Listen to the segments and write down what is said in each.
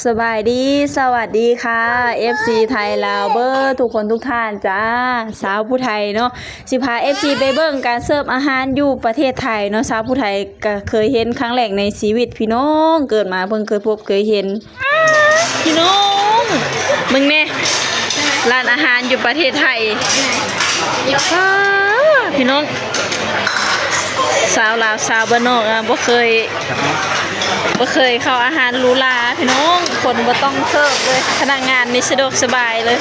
ສະບາຍດີ ສະຫວັດດີຄ່ະ ເອັຟຊີ ໄທລາວເບີດທຸກຄົນທຸກທ່ານຈ້າ. ສາວຜູ້ໄທເນາະ ຊິພາ ເອັຟຊີ ໄປເບິ່ງການເສີບອາຫານຢູ່ປະເທດໄທເນາະ. ສາວຜູ້ໄທກະເຄີຍເຫັນຄັ້ງແລກໃນຊີວິດ ພີ່ນ້ອງ, ເກີດມາເພິ່ງເຄີຍພົບເຄີຍເຫັນ. ພີ່ນ້ອງ ເບິ່ງແດ່ ຮ້ານອາຫານຢູ່ປະເທດໄທ. ອ້າ ພີ່ນ້ອງ ສາວລາວ ສາວບ້ານນອກ ອ່າ ບໍ່ເຄີຍ ບໍ່ເຄີຍເຂົ້າອາຫານຫຼູຫຼາ ພີ່ນ້ອງ. ຄົນບໍ່ຕ້ອງເສີບເລີຍ ພະນັກງານນີ້ສະດວກສະບາຍເລີຍ.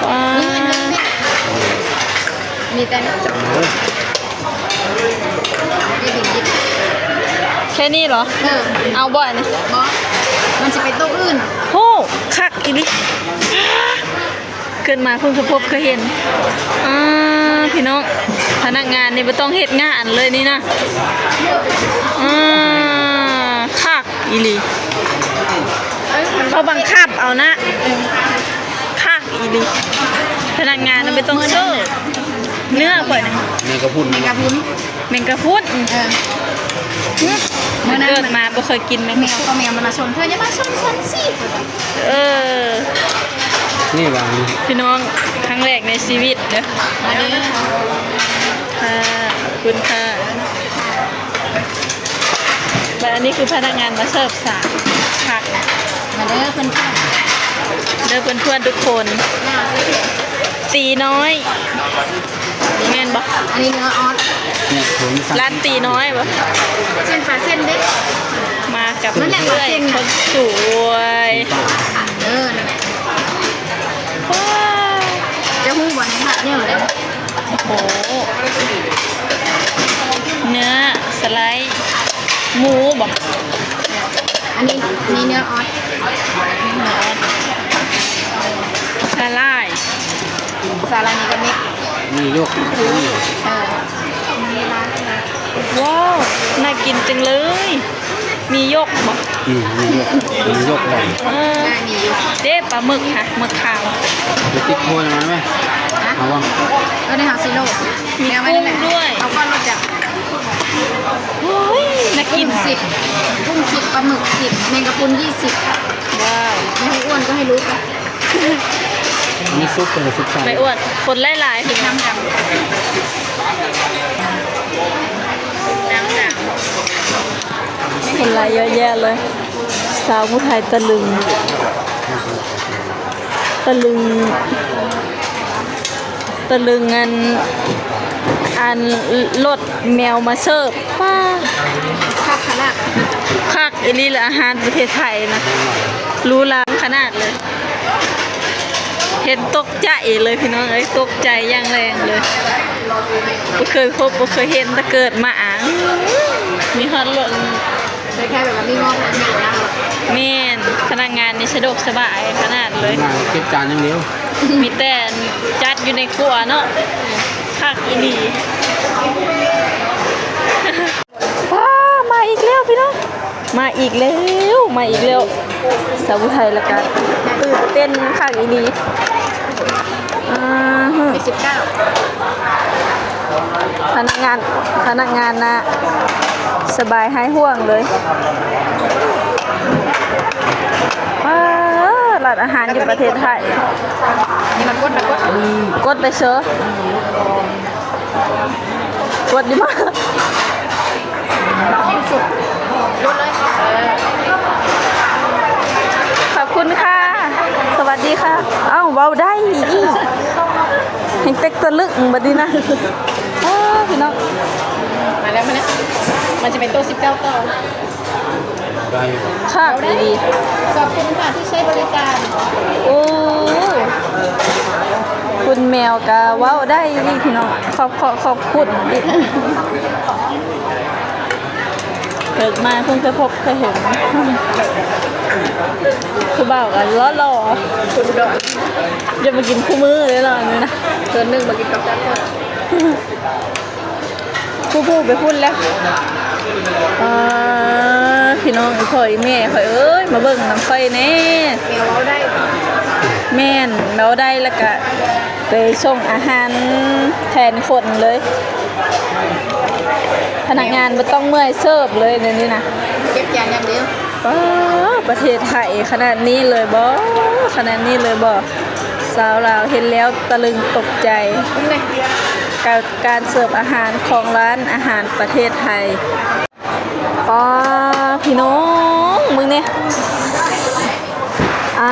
ວ້າ ມີແຕ່ ແຄ່ນີ້ເຫລອ? ເອີ ເອົາບໍ່ອັນນີ້? ບໍ່ ມັນຊິໄປໂຕະອື່ນ. ໂຫ ຄັກອີ່ຫຼີ. ເກີດມາເພິ່ງເຄີຍພົບເຄີຍເຫັນ. ອ່າ ພີ່ນ້ອງ ພະນັກງານນີ້ບໍ່ຕ້ອງເຮັດງານເລີຍນີ້ນະ. ອ່າ ຄັກອີ່ຫຼີ ເຂົາບັງຄັບເອົານະ. ຄັກອີ່ຫຼີ ພະນັກງານນະບໍ່ຕ້ອງເຊີ. ເນື້ອຂ້ອຍນະ ແມງກະພຸນ ແມງກະພຸນ ແມງກະພຸນ. ເອີ ມື້ນັ້ນເກີດມາບໍ່ເຄີຍກິນແມງ ແມວ ກໍແມວມັນມາຊົນເທື່ອ ຢ່າມາຊົນ ຊົນຊິ. ເອີ ນີ້ວ່າ ພີ່ນ້ອງ ຄັ້ງແລກໃນຊີວິດເດີ. ມາເດີ ຂອບຄຸນຄ່ະ. ບັດອັນນີ້ຄືພະນັກງານມາເສີບສາມ ຄັກ. ມາເດີເພື່ອນໆ ເດີເພື່ອນໆທຸກຄົນ. ຕີນ້ອຍ ແມ່ນບໍ່? ອັນນີ້ເນື້ອອອດ ຮ້ານຕີນ້ອຍບໍ່? ເສັ້ນປາເສັ້ນເດ້ ມາກັບເອື້ອຍຄົນສວຍ. ເອີ ນັ້ນແຫຼະ ວ້າ ເຈົ້າຮູ້ບໍ່ ໃນຖາດເນື້ອເດ້. ໂອ້ໂຫ ເນື້ອສະໄລໝູບໍ? ອັນນີ້ ນີ້ເນື້ອອອດ ເນື້ອອອດ ສາຫຼ່າຍ ສາຫຼ່າຍນີ້ກໍມີ ມີຍົກ ເອີ ວ້າວ ໜ້າກິນຈັງເລີຍ. ມີຍົກບໍ່? ອືມ ມີຍົກ ມີຍົກບໍ່? ເອີ ເດ້ປາໝຶກຫະ ໝຶກຂາວ ໄປຕິດຫົວມັນໄວ້. ເອົາບໍ່? ເອີ ເຮົາຊິໂລດ ມີກຸ້ງດ້ວຍ ເອົາກ່ອນໂລດຈ້ະ. ໂອ້ຍ ໜ້າກິນ ກຸ້ງສິບ ກຸ້ງສິບ ປາໝຶກສິບ ແມງກະພຸນຊາວ. ວ້າວ ແມ່ໃຫ້ອ້ວນກໍໃຫ້ລູກ. ມີຊຸບ ເພິ່ນກໍຊຸບໃສ່ ໄມ່ອ້ວນ ຄົນຫຼາຍໆ ຄືນ້ຳດຳ ນ້ຳດຳ ຄົນຫຼາຍເຍາະແຍະເລີຍ. ສາວຜູ້ໄທຕະລຶງ ຕະລຶງ ຕະລຶງ ອັນ ອັນລົດແມວມາເສີບ. ປ້າ ຄັກຂະໜາດ ຄັກອີ່ຫຼີລະ ອາຫານປະເທດໄທນະ ຫຼູຫຼາຂະໜາດເລີຍ. ເຫັນຕົກໃຈເລີຍພີ່ນ້ອງເອີຍ ຕົກໃຈຢ່າງແຮງເລີຍ. ບໍ່ເຄີຍພົບ ບໍ່ເຄີຍເຫັນແຕ່ເກີດມາ. ອື ມີຮອດລົດ ຄ້າຍໆແບບວ່າມີງອບມີຫຍັງນຳ. ແມ່ນ ພະນັກງານນີ້ສະດວກສະບາຍຂະໜາດເລີຍ ມາເກັບຈານຢ່າງດຽວ. ມີແຕ່ຈັດຢູ່ໃນຄົວເນາະ ຄັກອີ່ຫຼີ. ປ້າ ມາອີກແລ້ວພີ່ນ້ອງ ມາອີກແລ້ວ ມາອີກແລ້ວ. ສາວຜູ້ໄທລະກະຕື່ນເຕັ້ນຄັກອີ່ຫຼີ. ອ່າຮະ ສິບເກົ້າ ພະນັກງານ ພະນັກງານນະ ສະບາຍຫາຍຫ່ວງເລີຍ. ປ້າ ຮ້ານອາຫານຢູ່ປະເທດໄທ. ນີ້ມາກົດ ມາກົດ ກົດໄປເຊີ ກົດດີມາກ. ຂອບຄຸນຄ່ະ ສະຫວັດດີຄ່ະ. ອ້າວ ເວົ້າໄດ້ອີກ ແຮ່ງເຕັກຕະລຶກບັດນີ້ນະ. ອ້າ ພີ່ນ້ອງ ມາແລ້ວ ມາແລ້ວ ມັນຈະເປັນໂຕະສິບເກົ້າຕໍ່. ຄັກອີ່ຫຼີ ຂອບຄຸນຄ່ະທີ່ໃຊ້ບໍລິການ. ໂອ້ ຄຸນແມວກະເວົ້າໄດ້ອີ່ຫຼີພີ່ນ້ອງ ຂອບ ຂອບ ຂອບຄຸນອີ່ຫຼີ. ເກີດມາເພິ່ງເຄີຍພົບເຄີຍເຫັນ ຜູ້ບ່າວກະຫຼໍ່ໆ ຄົນອຸດອນ ຢ່າມາກິນຄູ່ມື້ເລີຍເນາະ ອັນນີ້ນະ ເດືອນໜຶ່ງມາກິນກັບກັນ. ຜູ້ຜູ້ໄປພຸ້ນແລ້ວ. ອ່າ ພີ່ນ້ອງອີ່ພໍ່ອີ່ແມ່ຂ້ອຍເອີຍ ມາເບິ່ງນຳຂ້ອຍແດ່. ແມ່ນ ເວົ້າໄດ້ ລະກະໄປສົ່ງອາຫານແທນຄົນເລີຍ ພະນັກງານບໍ່ຕ້ອງເມື່ອຍເສີບເລີຍ ແນວນີ້ນະ ເກັບຈານຢ່າງດຽວ. ປ້າ ໄປ ປະເທດໄທຂະໜາດນີ້ເລີຍບໍ? ຂະໜາດນີ້ເລີຍບໍ? ຊາວລາວເຫັນແລ້ວຕະລຶງຕົກໃຈ ກັບການເສີບອາຫານຂອງຮ້ານອາຫານປະເທດໄທ. ປ້າ ພີ່ນ້ອງ ເບິ່ງແດ່. ອ່າ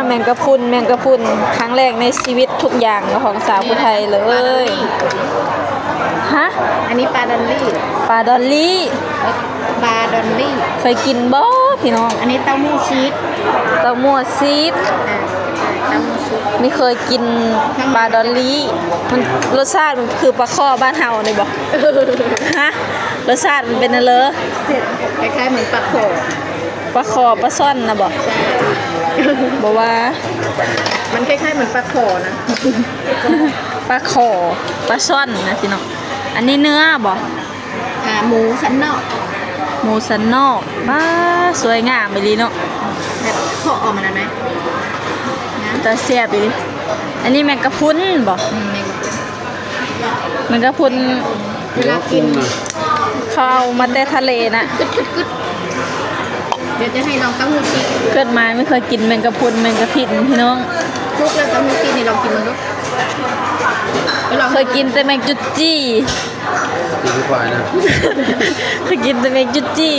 ແມງກະພຸ່ນ ແມງກະພຸ່ນ ຄັ້ງແລກໃນຊີວິດທຸກຢ່າງຂອງສາວຜູ້ໄທເລີຍ. ຮະ? ອັນນີ້ປາດອນລີ້ ປາດອນລີ້ ເອີ ປາດອນລີ້ ເຄີຍກິນບໍ່ພີ່ນ້ອງ? ອັນນີ້ເຕົ້າໝູ້ຊີດ ເຕົ້າໝູ້ຊີດ ອ່າ ເຕົ້າໝູ້ຊີດ ນີ້ເຄີຍກິນປາດອນລີ້. ມັນ ລົດຊາດມັນຄືປາຄໍ້ບ້ານເຮົານີ້ບໍ່? ຮະ? ລົດຊາດມັນເປັນແນວໃດ? ຄ້າຍໆເໝືອນປາຄໍ່ ປາຄໍ່ ປາຊ່ອນນະບໍ່? ບໍ່ວ່າ ມັນຄ້າຍໆເໝືອນປາຄໍ່ນະ ປາຄໍ່ ປາຊ່ອນນະພີ່ນ້ອງ. ອັນນີ້ເນື້ອບໍ່? ອ່າ ໝູສັນນອກ ໝູສັນນອກ. ປ້າ ສວຍງາມອີ່ຫຼີເນາະ ແບບເຄາະອອກມາແລ້ວນະ ຕາແຊບອີ່ຫຼີ. ອັນນີ້ແມງກະພຸ່ນບໍ່? ອືມ ແມງກະພຸ່ນ ເວລາກິນ ເຂົາເອົາມາແຕ່ທະເລນະ ກຶດໆໆ ດຽວຈະໃຫ້ລອງເຕົ້າຫູ້ຊີດ. ເກີດມາໄມ່ເຄີຍກິນແມງກະພຸ່ນ ແມງກະພິ່ນພີ່ນ້ອງ. ສຸກແລ້ວເຕົ້າຫູ້ຊີດນີ້ລອງກິນເບິ່ງດູ ໄປລອງ. ເຄີຍກິນແຕ່ແມງຈຸດຈີ່ ກິນຄວາຍນະ ເຄີຍກິນແຕ່ແມງຈຸດຈີ່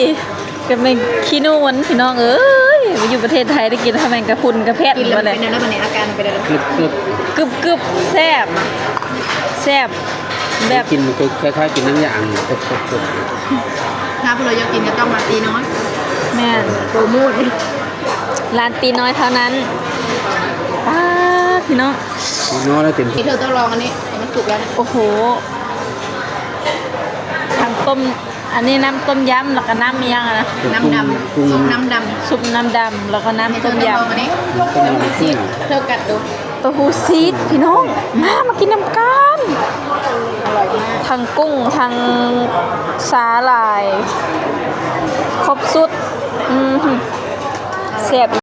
ກັບແມງຂີ້ໜູນພີ່ນ້ອງເອີຍ. ມາຢູ່ປະເທດໄທໄດ້ກິນແຕ່ແມງກະພຸ່ນກະແພັດ ກິນແລ້ວມັນເປັນແນວໃດບັດນີ້? ອາການມັນເປັນແນວໃດ? ກຶບໆ ແຊບ ແຊບ ແບບກິນຄືຄ້າຍໆກິນໜັງຢາງ ຖ້າຜູ້ໃດຢາກກິນກໍຕ້ອງມາຕີນ້ອຍ. ແມ່ນ ໂປຣໂມດ ຮ້ານຕີນ້ອຍເທົ່ານັ້ນ. ປ້າ ພີ່ນ້ອງ ຕີນ້ອຍແລ້ວເຕັມ. ເທ ເທ ຕ້ອງລອງອັນນີ້ ມັນສຸກແລ້ວ. ໂອ້ໂຫ ທັງຕົ້ມ ອັນນີ້ນ້ຳຕົ້ມຢຳ ແລ້ວກໍນ້ຳອີ່ຫຍັງນະ? ນ້ຳດຳ ຊຸບນ້ຳດຳ ຊຸບນ້ຳດຳ ແລ້ວກໍນ້ຳຕົ້ມຢຳ. ເທ ເທ ເທ ເທ ກັດດູ. ເຕົ້າຫູ້ຊີດພີ່ນ້ອງ ມາ ມາກິນນຳກັນ. ອະຮ່ອຍມາກ ທັງກຸ້ງ ທັງສາຫຼ່າຍ ຄົບຊຸດ. ອືມ ແຊບ.